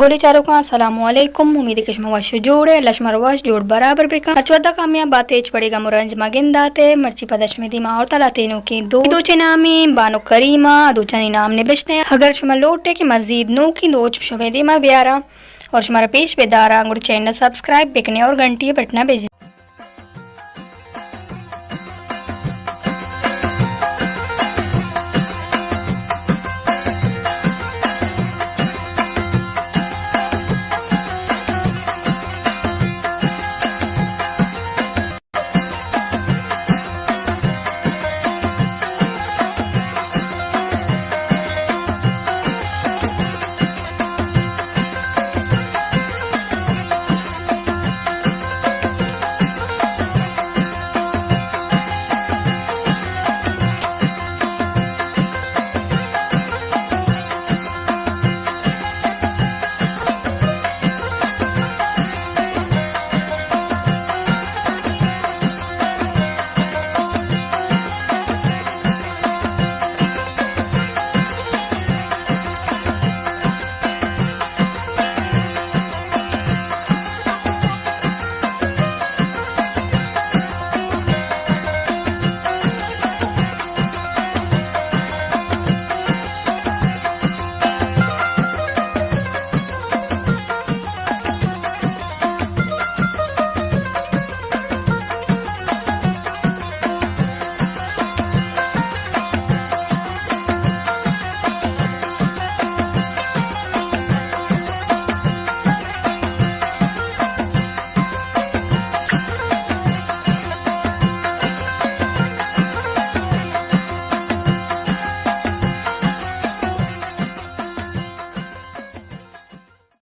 گلیں چاروکاں، السلام علیکم۔ امید کہ شما وش و جوڑ ئے، اللہ شما را وش جوڑ برابر بکن۔ ہرچ وھدا کامیاب بات ئے، ہچ وڑیں گم و رنج مہ گندات ئے۔ مرچی پدا شمے دیما آورتاں لہتینوکیں دوچ، دوچ ءِ نام ایں بانک کریمہ، دوچانی نام نبشتہ ایں۔ اگر شما لوٹ ئے کہ مزید نوکیں دوچ شمے دیما بیاراں اور شمارا پیش بداراں، گڑا چینل سبسکرائب بکن ئے اور گھنٹی بٹنا بجن ئے۔